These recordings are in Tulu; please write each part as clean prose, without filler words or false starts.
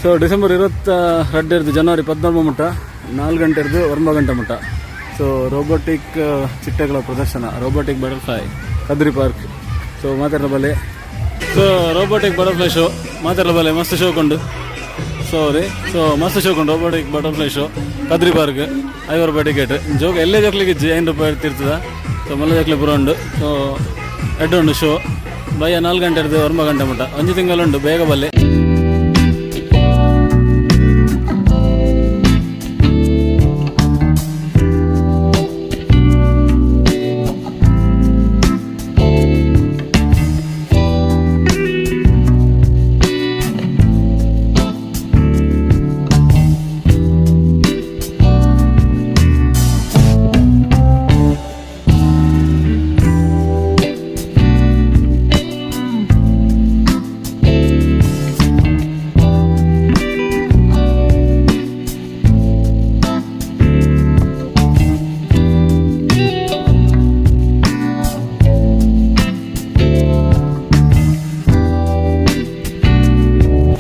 ಸೊ ಡಿಸೆಂಬರ್ 22 ಜನವರಿ 13 ಮುಟ್ಟ 4 ಗಂಟೆರ್ದು 9 ಗಂಟೆ ಮುಟ್ಟ. ಸೊ ರೋಬೋಟಿಕ್ ಚಿಟ್ಟೆಗಳ ಪ್ರದರ್ಶನ, ರೋಬೋಟಿಕ್ ಬಟರ್ಫ್ಲೈ, ಕದ್ರಿ ಪಾರ್ಕ್. ಸೊ ಮಾತೆರ್ಲ ಬಲೆ. ಸೊ ರೋಬೋಟಿಕ್ ಬಟರ್ಫ್ಲೈ ಶೋ, ಮಾತೆರ್ಲ ಬಲೆ, ಮಸ್ತ್ ಶೋಕುಂಡು. ಸಾರಿ, ಸೊ ಮಸ್ತ್ ಶೋಕುಂಡು robotic butterfly show, Kadri park. 50 ರೂಪಾಯಿ ಟಿಕೆಟ್. ಜೋಕ್ ಎಲ್ಲೇ ಜೋಕ್ಲಿಗೆ ಇಜ್ಜಿ, 5 ರೂಪಾಯಿ ತಿರ್ತದ. ಸೊ ಮಲ್ಲ ಜೋಕ್ಲಿ ಪೂರ ಉಂಡು. ಸೊ ಎಡ್ಡೆ ಉಂಡು ಶೋ. ಬಯ್ಯ 4 ಗಂಟೆ ಹಿಡ್ದು 9 ಗಂಟೆ ಮುಟ್ಟ, ಒಂಜಿ ತಿಂಗಳುಂಡು. ಬೇಗ ಬಲ್ಲೆ.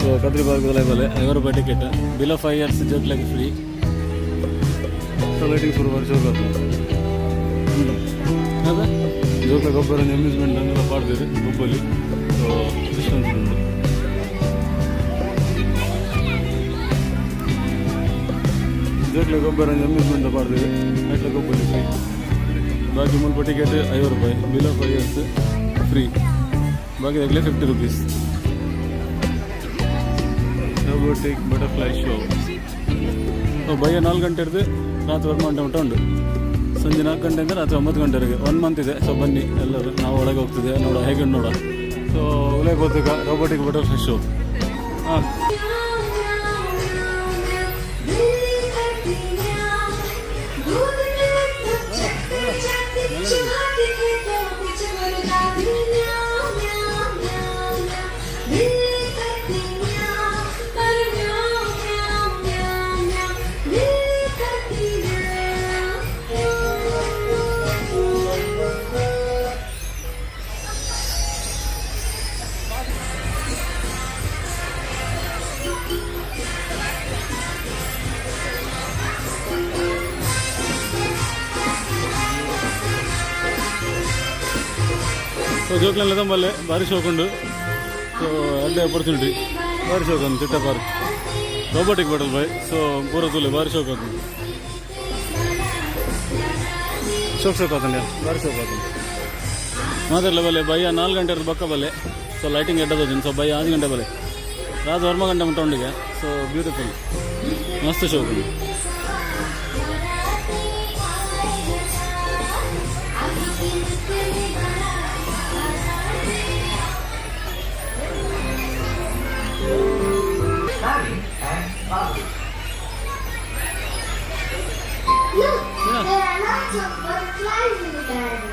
ಸೊ ಕದ್ರಿ ಪಾರ್ಕ್ ಬಲೆ, 50 ರೂಪಾಯಿ ಟಿಕೆಟ್. ಬಿಲೋ 5 ಇಯರ್ಸ್ ಜೋಕ್ಲಿಗೆ ಫ್ರೀ. ಸೊ ಲೈಟಿಂಗ್ ಶುರು ಮಾಡಿ ಶೋಕ್ ಆಗ್ತದೆ ಅದ. ಜೋಕ್ಲ ಗೊಬ್ಬರ ಅಮ್ಯೂಸ್ಮೆಂಟ್ ಅಂತೆಲ್ಲ ಪಾಡ್ದಿರಿ ಗೊಬ್ಬಲಿ. ಸೊ ಡಿಸ್ಟೆನ್ಸ್ ಉಂಟು. ಜೋಕ್ಲ ಗೊಬ್ಬರ ಅಮ್ಯೂಸ್ಮೆಂಟ್ ಪಾಡ್ದಿರಿ, ಅಟ್ಲ ಗೊಬ್ಬಲಿ ಫ್ರೀ. ಬಾಕಿ ಮುಲ್ಪ ಟಿಕೆಟ್ 50 ರೂಪಾಯಿ, ಬಿಲೋ 5 ಇಯರ್ಸ್ ಫ್ರೀ, ಬಾಕಿ 50 rupees. Robotic butterfly show ಬಯ್ಯ 4 ಗಂಟೆ ಹಿಡಿದು ರಾತ್ರಿ 1 ಗಂಟೆ ಮಟ್ಟ ಉಂಟು. ಸಂಜೆ 4 ಗಂಟೆಯಿಂದ ರಾತ್ರಿ 9 ಗಂಟೆವರೆಗೆ ಒನ್ ಮಂತ್ ಇದೆ. ಸೊ ಬನ್ನಿ ಎಲ್ಲರೂ. ನಾವು ಒಳಗೆ ಹೋಗ್ತಿದ್ದೆ, ನೋಡ ಹೇಗೆ ನೋಡ. ಸೊ ಒಳಗೆ ಹೋಗ್ತಕ್ಕ ರೋಬೋಟಿಕ್ ಬಟರ್ಫ್ಲೈ ಶೋ. ಹಾಂ. ಸೊ ಜೋಕ್ಲೆಲ್ಲ ತಂಬಲ್ಲೆ, ಭಾರಿ ಶೋಕ್ ಉಂಡು. ಸೊ ಅಡ್ಡೆ ಅಪರ್ಚುನಿಟಿ, ಭಾರಿ ಶೋಕ್ ಉಂಡು. ಚಿಟ್ಟ ಪಾರ್ಕ್ ರೋಬೋಟಿಕ್ ಬಟರ್ಫ್ಲೈ. ಸೊ ಪೂರ ತೂಲೆ, ಭಾರಿ ಶೋಕ್ ಆತುಂಡು. ಶೋಕ್ ಶೋಕ್ ಆತಂಡ, ಭಾರಿ ಶೋಕ್ ಆತಂಡು. ಮಾತೆರ್ಲ ಬಲೆ. ಬಯ್ಯ 4 ಗಂಟೆ ಬಕ್ಕ ಬಲ್ಲೆ. ಸೊ ಲೈಟಿಂಗ್ ಎಡ್ಡದ. ಸೊ ಬಯ್ಯ 5 ಗಂಟೆ ಬಲೆ, ರಾತ್ರಿ 9 ಗಂಟೆ ಮುಟ್ಟ ಉಂಡಿಗೆ. ಸೊ ಬ್ಯೂಟಿಫುಲ್, ಮಸ್ತ್ ಶೋಕ್ ಉಂಡು. Look, there are lots of butterflies in the garden.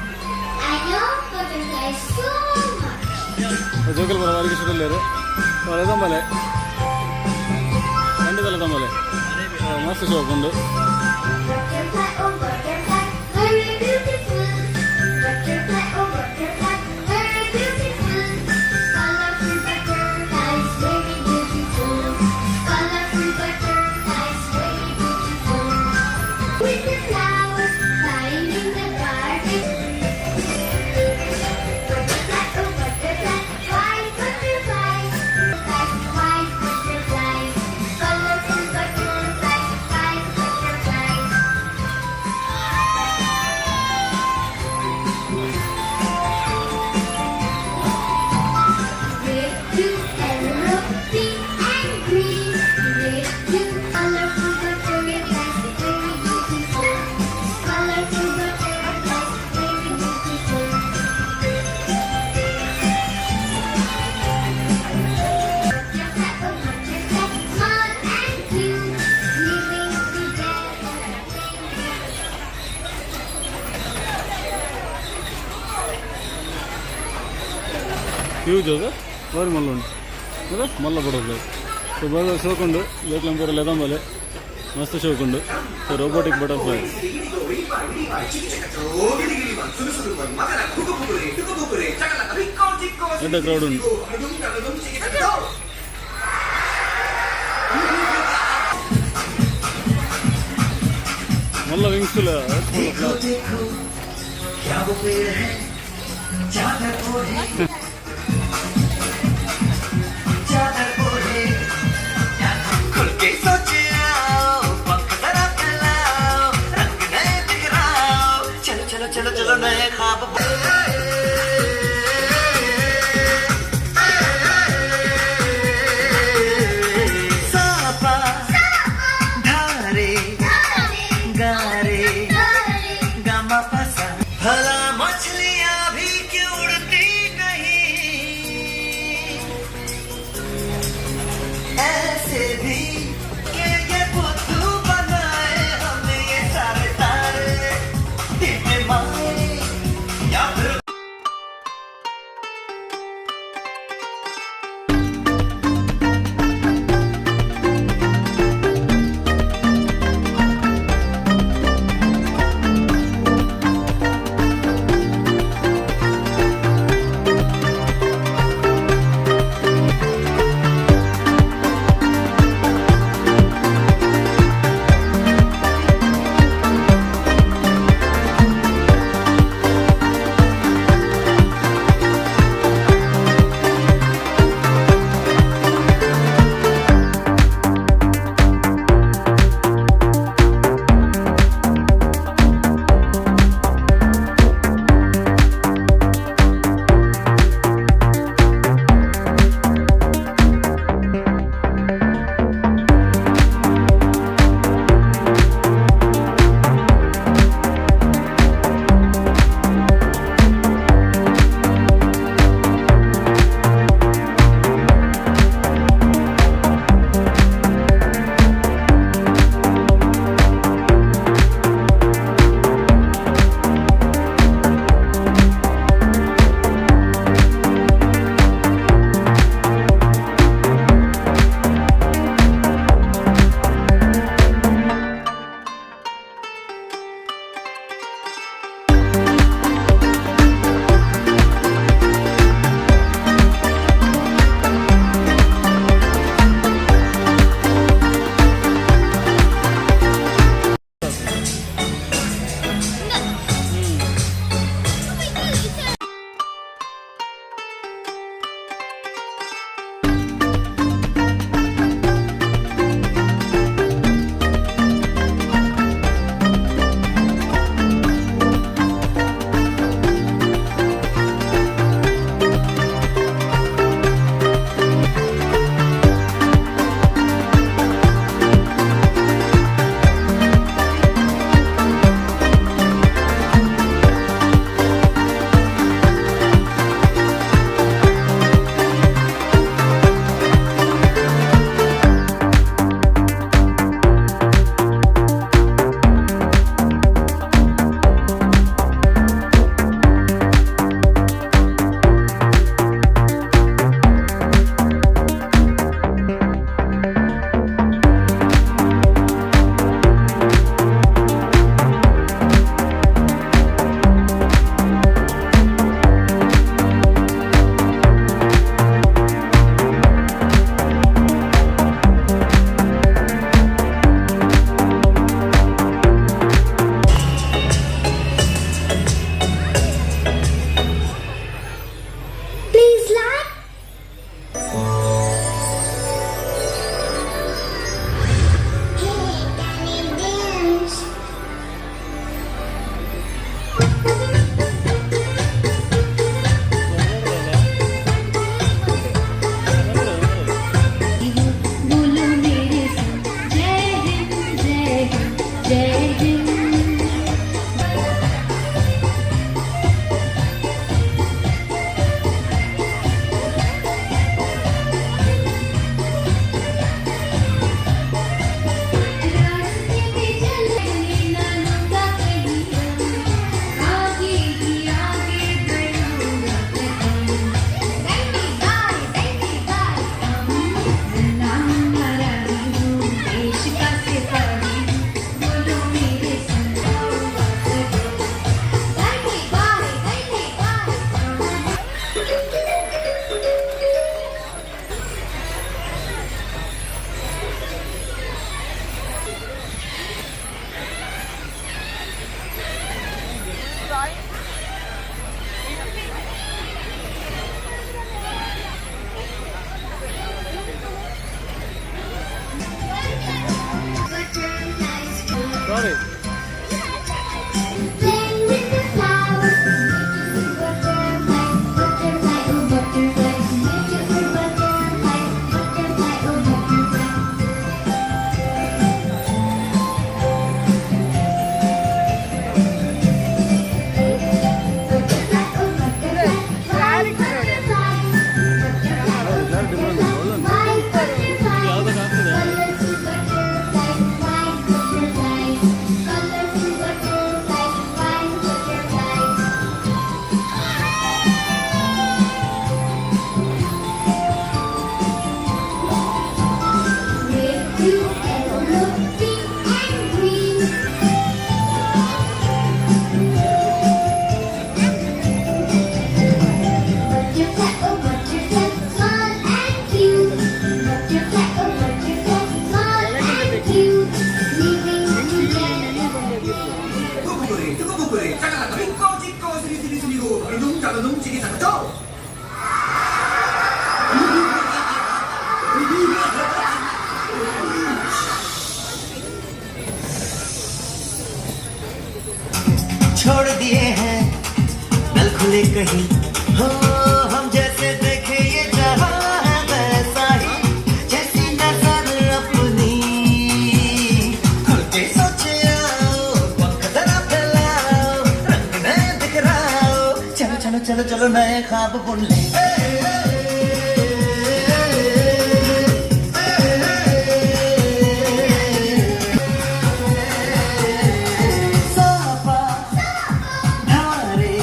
I love butterflies so much. ಜೋಕಲ್ ಬರ ಬಾರಿ ಇಷ್ಟದಲ್ಲೇರು. ಸೊ ಅದೇ ತಂಬಲೆ, ಖಂಡಿತಲ್ಲ ತಂಬಲೆ, ಮಸ್ತ್ ಶೋಕ್ ಉಂಡು. Butterfly, oh butterfly, very beautiful. Butterfly, oh butterfly, very beautiful. Colorful butterflies, very beautiful. Colorful butterflies, very beautiful. With the flowers flying in the garden. Butterfly, oh butterfly, white butterflies, white butterflies, colorful butterflies, white butterflies. Red, blue, yellow, pink and green. Red, blue, colorful butterflies, very beautiful. Colorful butterflies, very beautiful. Butterfly, oh butterfly, small and cute, living together, playing. Huge ಅದು, ಬಾರಿ ಮಲ್ಲ ಉಂಟು ಅದ, ಮಲ್ಲ ಬಟರ್ಫ್ಲೈ. ಸೊ ಬಾರಿ ಶೋಕ್ ಉಂಡು. ಜೋಕ್ಲಂ ಪೂರ ಲೆದಂಬಲೆ, ಮಸ್ತ್ ಶೋಕ್ ಉಂಡು. ಸೊ ರೋಬೋಟಿಕ್ ಬಟರ್ಫ್ಲೈ ದೊಡ್ಡ ಕ್ರೌಡ್ ಉಂಟು. ಮಲ್ಲ ವಿಂಗ್ಸ್. देखो देखो, क्या वो पेड़ है, चादर ओढ़े, चादर ओढ़े। खुल के सोचे आओ, पंख जरा फैलाओ, रंग नए बिखराओ, चलो चलो चलो चलो नए ख्वाब। सापा धारे गारे गामा पासा। भला मछलियां भी क्यों उड़ती नहीं? ऐसे भी के ये बुद्धू बनाए हमने ये सारे तारे टिमटिमाए या फिर 움직이다가 छोड़ दिए हैं नल खुले कहीं हो हम जैसे देखे ये जहां है वैसा ही जैसी नजर अपनी खुल के सोचे आओ पंख जरा फैलाओ रंग नए बिखराओ चलो चलो चलो चलो नए ख्वाब बुन ले। सापा धारे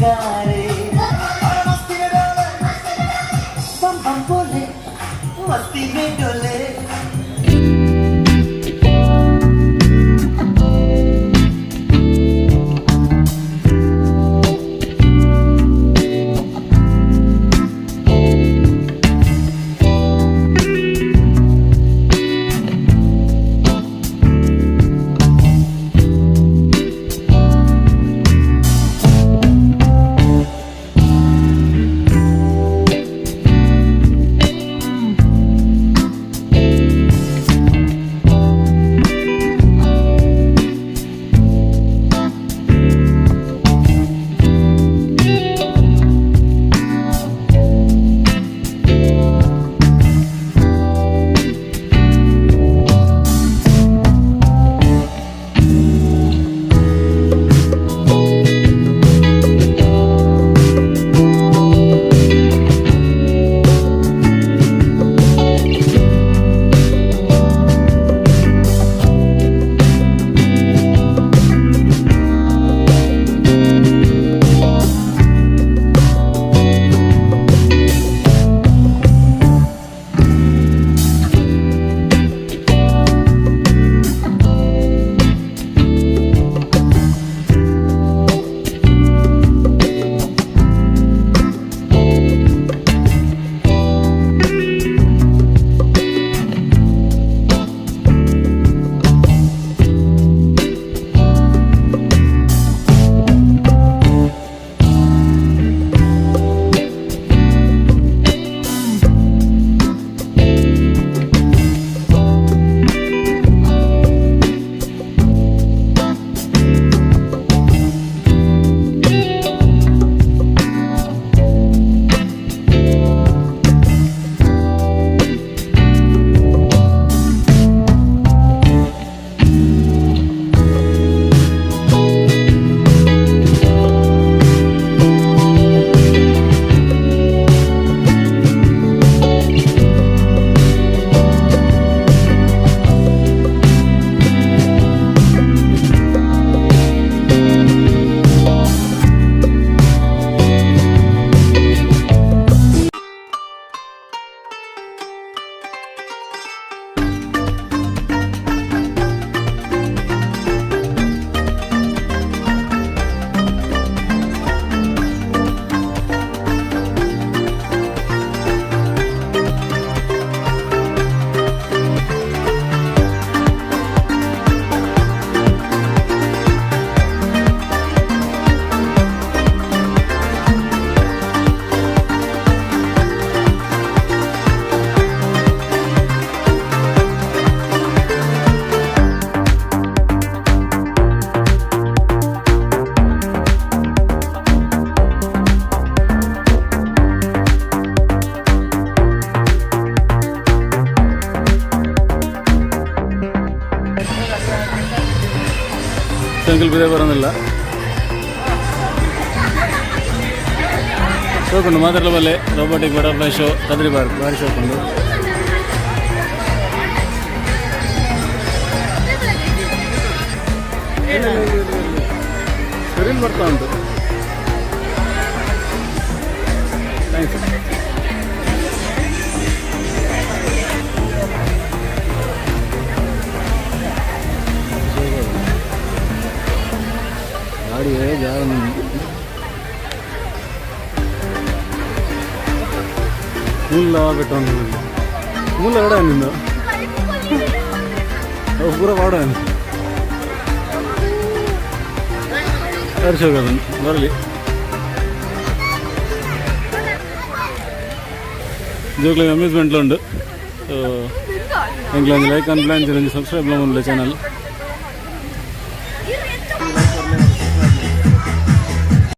गारे और मस्ती में डोले बम बम बोले मस्ती में डोले। ಎಂಕುಲು ಪಿದೈ ಬರೋದಿಲ್ಲ ಶೋಕುಂಡು ಮಾತಾಡಲ ಬಲ್ಲೆ robotic butterfly show Kadri park ಭಾರಿ ಶೋಕುಂಡು. ಥ್ರಿಲ್ ಬರ್ತಾ ಉಂಟು. Thanks. ಗಾಡಿ ಜಾಗ ಮುಲ್ಲ ಬೆಟ್ಟ ಮುಲ್ಲ ಎಡ ನಿಂದು ಅವು ಪೂರ ಪಾಡ ಹರ್ಷ ಬರಲಿ. ಜೋಕ್ಲೆಗ್ ಅಮ್ಯೂಸ್ಮೆಂಟ್ಲ ಉಂಡು. ಸೊ ಎಂಕ್ಲ ಒಂಜಿ ಲೈಕ್ ಅನ್ಪ್ಲಾನ್, ಒಂಜಿ ಸಬ್ಸ್ಕ್ರೈಬ್ ಮಲ್ಪುಲೆ ಚಾನಲ್.